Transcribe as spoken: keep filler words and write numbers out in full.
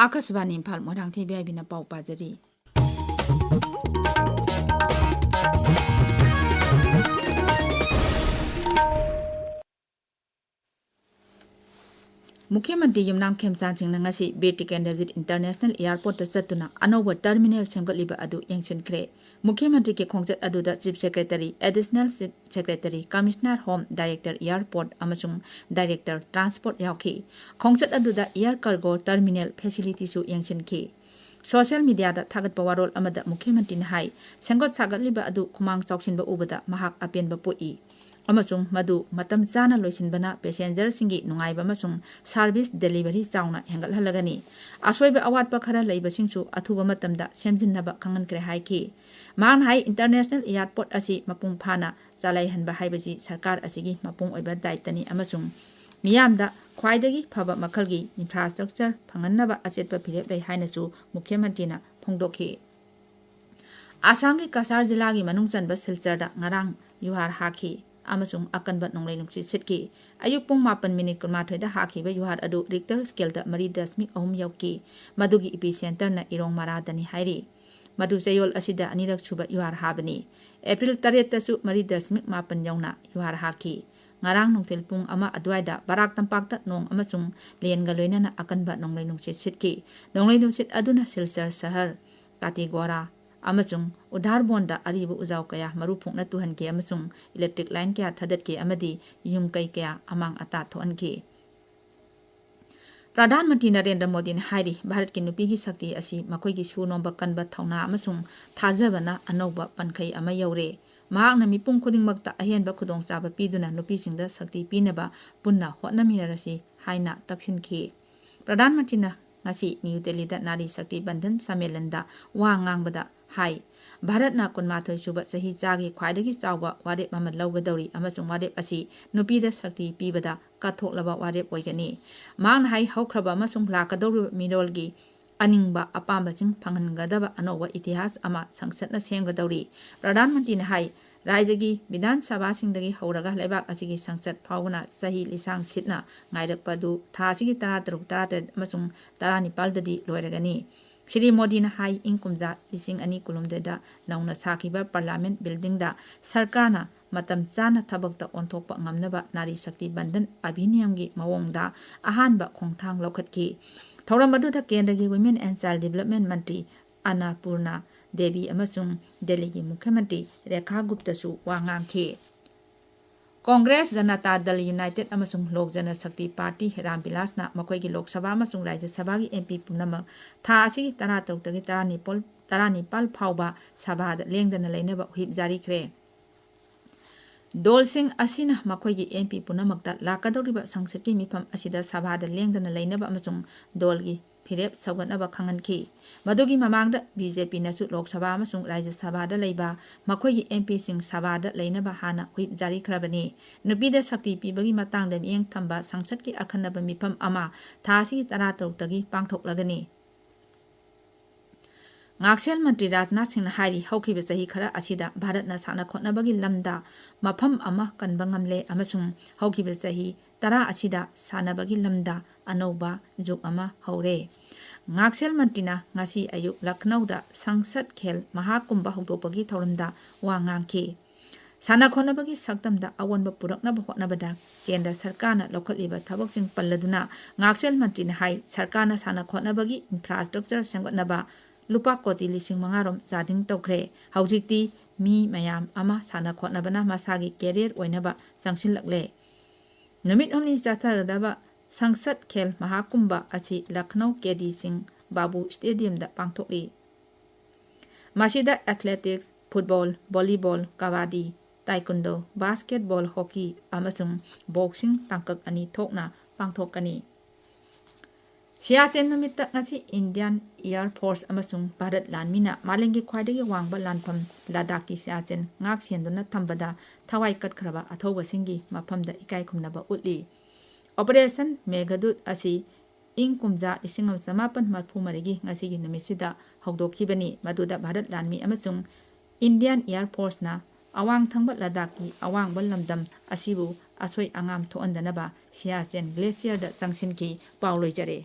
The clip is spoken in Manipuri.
ꯑꯥꯀꯥꯁꯕꯥꯅꯤ ꯏꯝꯐꯥꯜ, ꯃꯣꯏꯔꯥꯡꯊꯦꯝ ꯕꯤ ꯑꯥꯏ ꯕꯤꯅ ꯄꯥꯎ ꯄꯥꯖꯔꯤ꯫ ꯃꯨꯈ꯭ꯌ ꯃꯟꯇ꯭ꯔꯤ ꯌꯨꯝꯅꯥꯝ ꯈꯦꯝꯆꯥꯟ ꯁꯤꯡꯅ ꯉꯁꯤ ꯕꯤꯔ ꯇꯤꯀꯦꯟꯗ꯭ꯔꯖꯤꯠ ꯏꯟꯇꯔꯅꯦꯁꯅꯦꯜ ꯑꯦꯌꯥꯔꯄꯣꯔꯠꯇ ꯆꯠꯇꯨꯅ ꯑꯅꯧꯕ ꯇꯔꯃꯤꯅꯦꯜ ꯁꯦꯝꯒꯠꯂꯤꯕ ꯑꯗꯨ ꯌꯦꯡꯁꯤꯟꯈ꯭ꯔꯦ꯫ ꯃꯨꯈ꯭ꯌ ꯃꯟꯇ꯭ꯔꯤꯒꯤ ꯈꯣꯡꯆꯠ ꯑꯗꯨꯗ chief secretary, additional chief secretary, commissioner home, director airport ꯑꯃꯁꯨꯡ ꯗꯥꯏꯔꯦꯛꯇꯔ ꯇ꯭ꯔꯥꯟꯁꯄꯣꯔꯠ ꯌꯥꯎꯈꯤ꯫ ꯈꯣꯡꯆꯠ ꯑꯗꯨꯗ ꯑꯦꯌꯥꯔ ꯀꯥꯔꯒꯣ ꯇꯔꯃꯤꯅꯦꯜ ꯐꯦꯁꯤꯂꯤꯇꯤꯁꯨ ꯌꯦꯡꯁꯤꯟꯈꯤ꯫ ꯁꯣꯁꯤꯌꯦꯜ ꯃꯤꯗꯤꯌꯥꯗ ꯊꯥꯒꯠꯄ ꯋꯥꯔꯣꯜ ꯑꯃꯗ ꯃꯨꯈ꯭ꯌ ꯃꯟꯇ꯭ꯔꯤꯅ ꯍꯥꯏ, ꯁꯦꯝꯒꯠ ꯁꯥꯒꯠꯂꯤꯕ ꯑꯗꯨ ꯈꯨꯃꯥꯡ ꯆꯥꯎꯁꯤꯟꯕ ꯎꯕꯗ ꯃꯍꯥꯛ ꯑꯄꯦꯟꯕ ꯄꯣꯛꯏ ꯑꯃꯁꯨꯡ ꯃꯗꯨ ꯃꯇꯝ ꯆꯥꯅ ꯂꯣꯏꯁꯤꯟꯕꯅ ꯄꯦꯁꯦꯟꯖꯔꯁꯤꯡꯒꯤ ꯅꯨꯡꯉꯥꯏꯕ ꯑꯃꯁꯨꯡ ꯁꯥꯔꯚꯤꯁ ꯗꯦꯂꯤꯚꯔꯤ ꯆꯥꯎꯅ ꯍꯦꯟꯒꯠꯍꯜꯂꯒꯅꯤ꯫ ꯑꯁꯣꯏꯕ ꯑꯋꯥꯠꯄ ꯈꯔ ꯂꯩꯕꯁꯤꯡꯁꯨ ꯑꯊꯨꯕ ꯃꯇꯝꯗ ꯁꯦꯝꯖꯤꯟꯅꯕ ꯈꯪꯍꯟꯈ꯭ꯔꯦ ꯍꯥꯏꯈꯤ꯫ ꯃꯍꯥꯛꯅ ꯍꯥꯏ, ꯏꯟꯇꯔꯅꯦꯁꯅꯦꯜ ꯑꯦꯌꯥꯔꯄꯣꯔꯠ ꯑꯁꯤ ꯃꯄꯨꯡ ꯐꯥꯅ ꯆꯂꯥꯏꯍꯟꯕ ꯍꯥꯏꯕꯁꯤ ꯁꯔꯀꯥꯔ ꯑꯁꯤꯒꯤ ꯃꯄꯨꯡ ꯑꯣꯏꯕ ꯗꯥꯌꯤꯠꯇꯅꯤ ꯑꯃꯁꯨꯡ ꯃꯤꯌꯥꯝꯗ ꯈ꯭ꯋꯥꯏꯗꯒꯤ ꯐꯕ ꯃꯈꯜꯒꯤ ꯏꯟꯐ꯭ꯔꯥꯁ꯭ꯇ꯭ꯔꯛꯆꯔ ꯐꯪꯍꯟꯅꯕ ꯑꯆꯦꯠꯄ ꯐꯤꯔꯦꯞ ꯂꯩ ꯍꯥꯏꯅꯁꯨ ꯃꯨꯈ꯭ꯌ ꯃꯟꯇ꯭ꯔꯤꯅ ꯐꯣꯡꯗꯣꯛꯈꯤ꯫ ꯑꯁꯥꯝꯒꯤ ꯀꯁꯥꯔ ꯖꯤꯂꯥꯒꯤ ꯃꯅꯨꯡ ꯆꯟꯕ ꯁꯤꯜꯆꯔꯗ ꯉꯔꯥꯡ ꯌꯨꯍꯥꯔ ꯍꯥꯈꯤ ꯑꯃꯁꯨꯡ ꯑꯀꯟꯕ ꯅꯣꯡꯂꯩ ꯅꯨꯡꯁꯤꯠ ꯁꯤꯠꯈꯤ꯫ ꯑꯌꯨꯛ ꯄꯨꯡ ꯃꯥꯄꯟ ꯃꯤꯅꯤꯠ ꯀꯨꯟꯃꯥꯊꯣꯏꯗ ꯍꯥꯈꯤꯕ ꯌꯨꯍꯥꯔ ꯑꯗꯨ ꯔꯤꯛꯇꯔ ꯁ꯭ꯀꯦꯜꯗ ꯃꯔꯤ ꯗꯁꯃꯤꯛ ꯑꯍꯨꯝ ꯌꯧꯈꯤ꯫ ꯃꯗꯨꯒꯤ ꯏꯄꯤ ꯁꯦꯟꯇꯔꯅ ꯏꯔꯣꯡ ꯃꯔꯥꯗꯅꯤ ꯍꯥꯏꯔꯤ꯫ ꯃꯗꯨ ꯆꯌꯣꯜ ꯑꯁꯤꯗ ꯑꯅꯤꯔꯛ ꯁꯨꯕ ꯌꯨꯍꯥꯔ ꯍꯥꯕꯅꯤ꯫ ꯑꯦꯄ꯭ꯔꯤꯜ ꯇꯔꯦꯠꯇꯁꯨ ꯃꯔꯤ ꯗꯁꯃꯤꯛ ꯃꯥꯄꯟ ꯌꯧꯅ ꯌꯨꯍꯥꯔ ꯍꯥꯈꯤ꯫ ꯉꯔꯥꯡ ꯅꯨꯡꯊꯤꯜ ꯄꯨꯡ ꯑꯃ ꯑꯗꯨꯋꯥꯏꯗ ꯕꯔꯥꯛ ꯇꯝꯄꯥꯛꯇ ꯅꯣꯡ ꯑꯃꯁꯨꯡ ꯂꯦꯟꯒ ꯂꯣꯏꯅꯅ ꯑꯀꯟꯕ ꯅꯣꯡꯂꯩ ꯅꯨꯡꯁꯤꯠ ꯁꯤꯠꯈꯤ꯫ ꯅꯣꯡꯂꯩ ꯅꯨꯡꯁꯤꯠ ꯑꯗꯨꯅ ꯁꯤꯜꯆꯔ ꯁꯍꯔ, ꯀꯥꯇꯤꯒꯣꯔꯥ ꯑꯃꯁꯨꯡ ꯎꯙꯥꯔꯕꯣꯟꯗ ꯑꯔꯤꯕ ꯎꯖꯥꯎ ꯀꯌꯥ ꯃꯔꯨ ꯐꯨꯛꯅ ꯇꯨꯍꯟꯈꯤ ꯑꯃꯁꯨꯡ ꯏꯂꯦꯛꯇ꯭ꯔꯤꯛ ꯂꯥꯏꯟ ꯀꯌꯥ ꯊꯥꯗꯠꯈꯤ ꯑꯃꯗꯤ ꯌꯨꯝ ꯀꯩ ꯀꯌꯥ ꯑꯃꯥꯡ ꯑꯇꯥ ꯊꯣꯛꯍꯟꯈꯤ꯫ ꯄ꯭ꯔꯙꯥꯟ ꯃꯟꯇ꯭ꯔꯤ ꯅꯔꯦꯟꯗ꯭ꯔ ꯃꯣꯗꯤꯅ ꯍꯥꯏꯔꯤ, ꯚꯥꯔꯠꯀꯤ ꯅꯨꯄꯤꯒꯤ ꯁꯛꯇꯤ ꯑꯁꯤ ꯃꯈꯣꯏꯒꯤ ꯁꯨ ꯅꯣꯝꯕ ꯀꯟꯕ ꯊꯧꯅꯥ ꯑꯃꯁꯨꯡ ꯊꯥꯖꯕꯅ ꯑꯅꯧꯕ ꯄꯟꯈꯩ ꯑꯃ ꯌꯧꯔꯦ꯫ ꯃꯍꯥꯛꯅ ꯃꯤꯄꯨꯝ ꯈꯨꯗꯤꯡꯃꯛꯇ ꯑꯍꯦꯟꯕ ꯈꯨꯗꯣꯡꯆꯥꯕ ꯄꯤꯗꯨꯅ ꯅꯨꯄꯤꯁꯤꯡꯗ ꯁꯛꯇꯤ ꯄꯤꯅꯕ ꯄꯨꯟꯅ ꯍꯣꯠꯅꯃꯤꯟꯅꯔꯁꯤ ꯍꯥꯏꯅ ꯇꯛꯁꯤꯟꯈꯤ꯫ ꯄ꯭ꯔꯙꯥꯟ ꯃꯟꯇ꯭ꯔꯤꯅ ꯉꯁꯤ ꯅ꯭ꯌꯨ ꯗꯦꯜꯂꯤꯗ ꯅꯥꯔꯤ ꯁꯛꯇꯤ ꯕꯟꯙꯟ ꯁꯝꯃꯦꯂꯟꯗ ꯋꯥ ꯉꯥꯡꯕꯗ ꯍꯥꯏ, ꯚꯥꯔꯠꯅ ꯀꯨꯟꯃꯥꯊꯣꯏ ꯁꯨꯕ ꯆꯍꯤ ꯆꯥꯒꯤ ꯈ꯭ꯋꯥꯏꯗꯒꯤ ꯆꯥꯎꯕ ꯋꯥꯔꯦꯞ ꯑꯃ ꯂꯧꯒꯗꯧꯔꯤ ꯑꯃꯁꯨꯡ ꯋꯥꯔꯦꯞ ꯑꯁꯤ ꯅꯨꯄꯤꯗ ꯁꯛꯇꯤ ꯄꯤꯕꯗ ꯀꯠꯊꯣꯛꯂꯕ ꯋꯥꯔꯦꯞ ꯑꯣꯏꯒꯅꯤ꯫ ꯃꯍꯥꯛꯅ ꯍꯥꯏ, ꯍꯧꯈ꯭ꯔꯕ ꯑꯃꯁꯨꯡ ꯂꯥꯛꯀꯗꯧꯔꯤꯕ ꯃꯤꯔꯣꯜꯒꯤ ꯑꯅꯤꯡꯕ ꯑꯄꯥꯝꯕꯁꯤꯡ ꯐꯪꯍꯟꯒꯗꯕ ꯑꯅꯧꯕ ꯏꯇꯤꯍꯥꯁ ꯑꯃ ꯁꯪꯁꯠꯅ ꯁꯦꯝꯒꯗꯧꯔꯤ꯫ ꯄ꯭ꯔꯙꯥꯟ ꯃꯟꯇ꯭ꯔꯤꯅ ꯍꯥꯏ, ꯔꯥꯏꯖꯒꯤ ꯕꯤꯙꯥꯟ ꯁꯚꯥꯁꯤꯡꯗꯒꯤ ꯍꯧꯔꯒ ꯂꯩꯕꯥꯛ ꯑꯁꯤꯒꯤ ꯁꯪꯁꯠ ꯐꯥꯎꯕꯅ ꯆꯍꯤ ꯂꯤꯁꯥꯡ ꯁꯤꯠꯅ ꯉꯥꯏꯔꯛꯄ ꯑꯗꯨ ꯊꯥ ꯑꯁꯤꯒꯤ ꯇꯔꯥꯇꯔꯨꯛ, ꯇꯔꯥꯇꯔꯦꯠ ꯑꯃꯁꯨꯡ ꯇꯔꯥꯅꯤꯄꯥꯜꯗꯗꯤ ꯂꯣꯏꯔꯒꯅꯤ꯫ ꯁ꯭ꯔꯤ ꯃꯣꯗꯤꯅ ꯍꯥꯏ, ꯏꯪ ꯀꯨꯝꯖꯥ ꯂꯤꯁꯤꯡ ꯑꯅꯤ ꯀꯨꯟꯍꯨꯝꯗꯣꯏꯗ ꯅꯧꯅ ꯁꯥꯈꯤꯕ ꯄꯥꯔꯂꯤꯌꯥꯃꯦꯟꯠ ꯕꯤꯜꯗꯤꯡꯗ ꯁꯔꯀꯥꯔꯅ ꯃꯇꯝ ꯆꯥꯅ ꯊꯕꯛꯇ ꯑꯣꯟꯊꯣꯛꯄ ꯉꯝꯅꯕ ꯅꯥꯔꯤ ꯁꯛꯇꯤ ꯕꯟꯗꯟ ꯑꯙꯤꯅꯤꯌꯝꯒꯤ ꯃꯑꯣꯡꯗ ꯑꯍꯥꯟꯕ ꯈꯣꯡꯊꯥꯡ ꯂꯧꯈꯠꯈꯤ꯫ ꯊꯧꯔꯝ ꯑꯗꯨꯗ ꯀꯦꯟꯗ꯭ꯔꯒꯤ Women and Child Development ꯃꯟꯇ꯭ꯔꯤ ꯑꯟꯅꯄꯨꯔꯅꯥ ꯗꯦꯕꯤ ꯑꯃꯁꯨꯡ ꯗꯦꯜꯂꯤꯒꯤ ꯃꯨꯈ꯭ꯌ ꯃꯟꯇ꯭ꯔꯤ ꯔꯦꯈꯥ ꯒꯨꯞꯇꯁꯨ ꯋꯥ ꯉꯥꯡꯈꯤ꯫ ꯀꯣꯡꯒ꯭ꯔꯦꯁ, ꯖꯅꯇꯥ ꯗꯜ ꯌꯨꯅꯥꯏꯇꯦꯗ ꯑꯃꯁꯨꯡ ꯂꯣꯛ ꯖꯅꯁꯛꯇꯤ ꯄꯥꯔꯇꯤ ꯔꯥꯝ ꯕꯤꯂꯥꯁꯅ ꯃꯈꯣꯏꯒꯤ ꯂꯣꯛ ꯁꯚꯥ ꯑꯃꯁꯨꯡ ꯔꯥꯖ꯭ꯌ ꯁꯚꯥꯒꯤ ꯑꯦꯝ ꯄꯤ ꯄꯨꯝꯅꯃꯛ ꯊꯥ ꯑꯁꯤꯒꯤ ꯇꯔꯥꯇꯔꯨꯛꯇꯒꯤ ꯇꯔꯥꯅꯤꯄꯥꯜ, ꯇꯔꯥꯅꯤꯄꯥꯜ ꯐꯥꯎꯕ ꯁꯚꯥꯗ ꯂꯦꯡꯗꯅ ꯂꯩꯅꯕ ꯋꯤꯞ ꯖꯥꯔꯤ ꯈ꯭ꯔꯦ꯫ ꯗꯣꯜꯁꯤꯡ ꯑꯁꯤꯅ ꯃꯈꯣꯏꯒꯤ ꯑꯦꯝ ꯄꯤ ꯄꯨꯝꯅꯃꯛꯇ ꯂꯥꯛꯀꯗꯧꯔꯤꯕ ꯁꯪꯁꯠꯀꯤ ꯃꯤꯐꯝ ꯑꯁꯤꯗ ꯁꯚꯥꯗ ꯂꯦꯡꯗꯅ ꯂꯩꯅꯕ ꯑꯃꯁꯨꯡ ꯗꯣꯜꯒꯤ ꯐꯤꯔꯦꯞ ꯁꯧꯒꯠꯅꯕ ꯈꯪꯍꯟꯈꯤ꯫ ꯃꯗꯨꯒꯤ ꯃꯃꯥꯡꯗ ꯕꯤ ꯖꯦ ꯄꯤꯅꯁꯨ ꯂꯣꯛ ꯁꯚꯥ ꯑꯃꯁꯨꯡ ꯔꯥꯖ꯭ꯌ ꯁꯚꯥꯗ ꯂꯩꯕ ꯃꯈꯣꯏꯒꯤ ꯑꯦꯝ ꯄꯤꯁꯤꯡ ꯁꯚꯥꯗ ꯂꯩꯅꯕ ꯍꯥꯟꯅ ꯋꯤꯞ ꯖꯥꯔꯤ ꯈ꯭ꯔꯕꯅꯤ꯫ ꯅꯨꯄꯤꯗ ꯁꯛꯇꯤ ꯄꯤꯕꯒꯤ ꯃꯇꯥꯡꯗ ꯃꯤꯠꯌꯦꯡ ꯊꯝꯕ ꯁꯪꯁꯠꯀꯤ ꯑꯈꯟꯅꯕ ꯃꯤꯐꯝ ꯑꯃ ꯊꯥ ꯑꯁꯤꯒꯤ ꯇꯔꯥꯇꯔꯨꯛꯇꯒꯤ ꯄꯥꯡꯊꯣꯛꯂꯒꯅꯤ꯫ ꯉꯥꯛꯁꯦꯜ ꯃꯟꯇ꯭ꯔꯤ ꯔꯥꯖꯅꯥꯊ ꯁꯤꯡꯅ ꯍꯥꯏꯔꯤ, ꯍꯧꯈꯤꯕ ꯆꯍꯤ ꯈꯔ ꯑꯁꯤꯗ ꯚꯥꯔꯠꯅ ꯁꯥꯟꯅ ꯈꯣꯠꯅꯕꯒꯤ ꯂꯝꯗ ꯃꯐꯝ ꯑꯃ ꯀꯟꯕ ꯉꯝꯂꯦ ꯑꯃꯁꯨꯡ ꯍꯧꯈꯤꯕ ꯆꯍꯤ ꯇꯔꯥ ꯑꯁꯤꯗ ꯁꯥꯟꯅꯕꯒꯤ ꯂꯝꯗ ꯑꯅꯧꯕ ꯖꯨꯒ ꯑꯃ ꯍꯧꯔꯦ꯫ ꯉꯥꯛꯁꯦꯜ ꯃꯟꯇ꯭ꯔꯤꯅ ꯉꯁꯤ ꯑꯌꯨꯛ ꯂꯈꯅꯧꯗ ꯁꯪꯁꯠ ꯈꯦꯜ ꯃꯍꯥꯀꯨꯝꯚ ꯍꯧꯗꯣꯛꯄꯒꯤ ꯊꯧꯔꯝꯗ ꯋꯥ ꯉꯥꯡꯈꯤ꯫ ꯁꯥꯟꯅ ꯈꯣꯠꯅꯕꯒꯤ ꯁꯛꯇꯝꯗ ꯑꯑꯣꯟꯕ ꯄꯨꯔꯛꯅꯕ ꯍꯣꯠꯅꯕꯗ ꯀꯦꯟꯗ꯭ꯔ ꯁꯔꯀꯥꯔꯅ ꯂꯧꯈꯠꯂꯤꯕ ꯊꯕꯛꯁꯤꯡ ꯄꯜꯂꯗꯨꯅ ꯉꯥꯛꯁꯦꯜ ꯃꯟꯇ꯭ꯔꯤꯅ ꯍꯥꯏ, ꯁꯔꯀꯥꯔꯅ ꯁꯥꯟꯅ ꯈꯣꯠꯅꯕꯒꯤ ꯏꯟꯐ꯭ꯔꯥꯁ꯭ꯇ꯭ꯔꯛꯆꯔ ꯁꯦꯝꯒꯠꯅꯕ ꯂꯨꯄꯥ ꯀꯣꯇꯤ ꯂꯤꯁꯤꯡ ꯃꯉꯥ ꯔꯣꯝ ꯆꯥꯗꯤꯡ ꯇꯧꯈ꯭ꯔꯦ꯫ ꯍꯧꯖꯤꯛꯇꯤ ꯃꯤ ꯃꯌꯥꯝ ꯑꯃ ꯁꯥꯟꯅ ꯈꯣꯠꯅꯕꯅ ꯃꯁꯥꯒꯤ ꯀꯦꯔꯤꯌꯔ ꯑꯣꯏꯅꯕ ꯆꯪꯁꯤꯜꯂꯛꯂꯦ꯫ ꯅꯨꯃꯤꯠ ꯍꯨꯝꯅꯤ ꯆꯠꯊꯒꯗꯕ ꯁꯪꯁꯠ ꯈꯦꯜ ꯃꯍꯥꯀꯨꯝꯚ ꯑꯁꯤ ꯂꯈꯅꯧ ꯀꯦ ꯗꯤ ꯁꯤꯡ ꯕꯥꯕꯨ ꯁ꯭ꯇꯦꯗꯤꯌꯝꯗ ꯄꯥꯡꯊꯣꯛꯂꯤ꯫ ꯃꯁꯤꯗ ꯑꯦꯊꯂꯦꯇꯤꯛꯁ, ꯐꯨꯠꯕꯣꯜ, ꯚꯣꯂꯤꯕꯣꯜ, ꯀꯕꯥꯗꯤ, ꯇꯥꯏꯀꯨꯟꯗꯣ, ꯕꯥꯁꯀꯦꯠꯕꯣꯜ, ꯍꯣꯀꯤ ꯑꯃꯁꯨꯡ ꯕꯣꯛꯁꯤꯡ ꯇꯥꯡꯀꯛ ꯑꯅꯤ ꯊꯣꯛꯅ ꯄꯥꯡꯊꯣꯛꯀꯅꯤ꯫ ꯁꯤꯌꯥꯆꯦꯟ ꯅꯨꯃꯤꯠꯇ ꯉꯁꯤ ꯏꯟꯗꯤꯌꯥꯟ ꯑꯦꯌꯔ ꯐꯣꯔꯁ ꯑꯃꯁꯨꯡ ꯚꯥꯔꯠ ꯂꯥꯟꯃꯤꯅ ꯃꯥꯂꯦꯝꯒꯤ ꯈ꯭ꯋꯥꯏꯗꯒꯤ ꯋꯥꯡꯕ ꯂꯥꯟꯐꯝ ꯂꯗꯥꯈꯀꯤ ꯁꯤꯌꯥꯆꯦꯟ ꯉꯥꯛ ꯁꯦꯟꯗꯨꯅ ꯊꯝꯕꯗ ꯊꯋꯥꯏ ꯀꯠꯈ꯭ꯔꯕ ꯑꯊꯧꯕꯁꯤꯡꯒꯤ ꯃꯐꯝꯗ ꯏꯀꯥꯏ ꯈꯨꯝꯅꯕ ꯎꯠꯂꯤ꯫ ꯑꯣꯄꯔꯦꯁꯟ ꯃꯦꯘꯗꯨꯠ ꯑꯁꯤ ꯏꯪ ꯀꯨꯝꯖꯥ ꯂꯤꯁꯤꯡ ꯑꯃ ꯆꯃꯥꯄꯟ ꯃꯔꯤꯐꯨ ꯃꯔꯤꯒꯤ ꯉꯁꯤꯒꯤ ꯅꯨꯃꯤꯠꯁꯤꯗ ꯍꯧꯗꯣꯛꯈꯤꯕꯅꯤ꯫ ꯃꯗꯨꯗ ꯚꯥꯔꯠ ꯂꯥꯟꯃꯤ ꯑꯃꯁꯨꯡ ꯏꯟꯗꯤꯌꯥꯟ ꯑꯦꯌꯔ ꯐꯣꯔꯁꯅ ꯑꯋꯥꯡ ꯊꯪꯕ ꯂꯗꯥꯈꯀꯤ ꯑꯋꯥꯡꯕ ꯂꯝꯗꯝ ꯑꯁꯤꯕꯨ ꯑꯁꯣꯏ ꯑꯉꯥꯝ ꯊꯣꯛꯍꯟꯗꯅꯕ ꯁꯤꯌꯥꯆꯦꯟ ꯒ꯭ꯂꯦꯁꯤꯌꯔꯗ ꯆꯪꯁꯤꯟꯈꯤ꯫ ꯄꯥꯎ ꯂꯣꯏꯖꯔꯦ꯫